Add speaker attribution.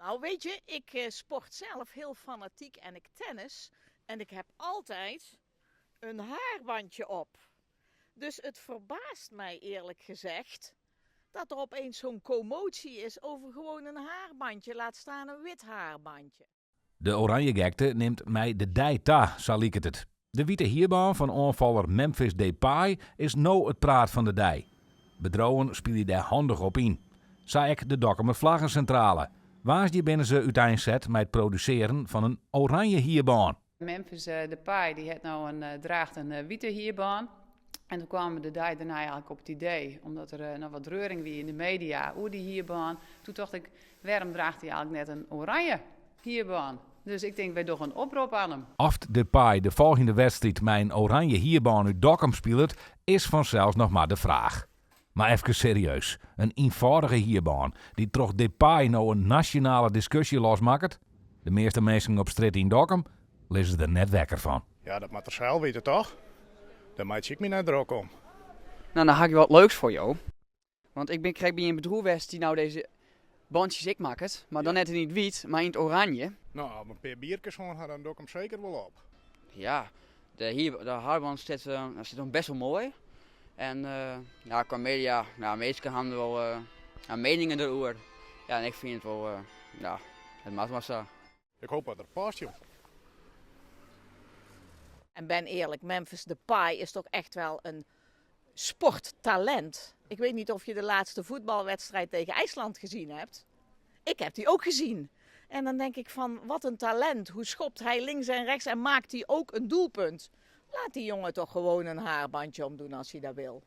Speaker 1: Nou weet je, ik eh, sport zelf heel fanatiek en ik tennis. En ik heb altijd een haarbandje op. Dus het verbaast mij eerlijk gezegd dat er opeens zo'n commotie is over gewoon een haarbandje. Laat staan een wit haarbandje.
Speaker 2: De oranjegekte nimt mei de dei ta, sa liket it. De wite hierbân fan oanfaller Memphis Depay is no it praat fan de dei. Bedriuwen spylje dêr handich op yn. Sa ek de Dokkumer Vlaggencentrale. Woansdei binne se úteinset mei it produsearjen fan in oranje hierbân.
Speaker 3: Memphis Depay dy hat no in, draacht in wite hierbân. En doe kamen we de dei dêrnei eigentlik op it idee, omdat der noch wat reuring wie yn de media oer dy hierbân. Toen tocht ik, wêrom draacht hy eigentlik net in oranje hierbân? Dus ik tink, wy dogge in oprop oan him.
Speaker 2: Oft Depay de folgjende wedstriid mei in oranje hierbân út Dokkum spilet, is fansels noch mar de fraach. Mar efkes serieus, in ienfâldige hierbân dy't troch Depay no in nasjonale diskusje losmakket? De measte minsken op strjitte yn Dokkum lizze der net wekker fan.
Speaker 4: Ja, dat moat er sels witte, toch? Dêr meitsje ik my net drok om.
Speaker 5: No, dan ha ik wat leuks foar jo. Want ik bin krekt by in bedriuw west dy't no dizze bantsjes ek makket. Mar dan net yn it wyt, mar yn it oranje.
Speaker 4: No, as we in pear bierkes hân ha, dan doch ik 'm seker wol op.
Speaker 5: Ja, de, hier, de haarband sit, sit dan best wol moai. En ja, kwa media, ja, minsken ha wol ja, mieningen deroer. Ja, en ik fyn it wol, ja, it moat mar sa.
Speaker 4: Ik hoop dat er past, joh.
Speaker 1: En ben eerlijk, Memphis Depay is toch echt wel een sporttalent. Ik weet niet of je de laatste voetbalwedstrijd tegen IJsland gezien hebt. Ik heb die ook gezien. En dan denk ik van, wat een talent. Hoe schopt hij links en rechts en maakt hij ook een doelpunt. Laat die jongen toch gewoon een haarbandje omdoen als hij dat wil.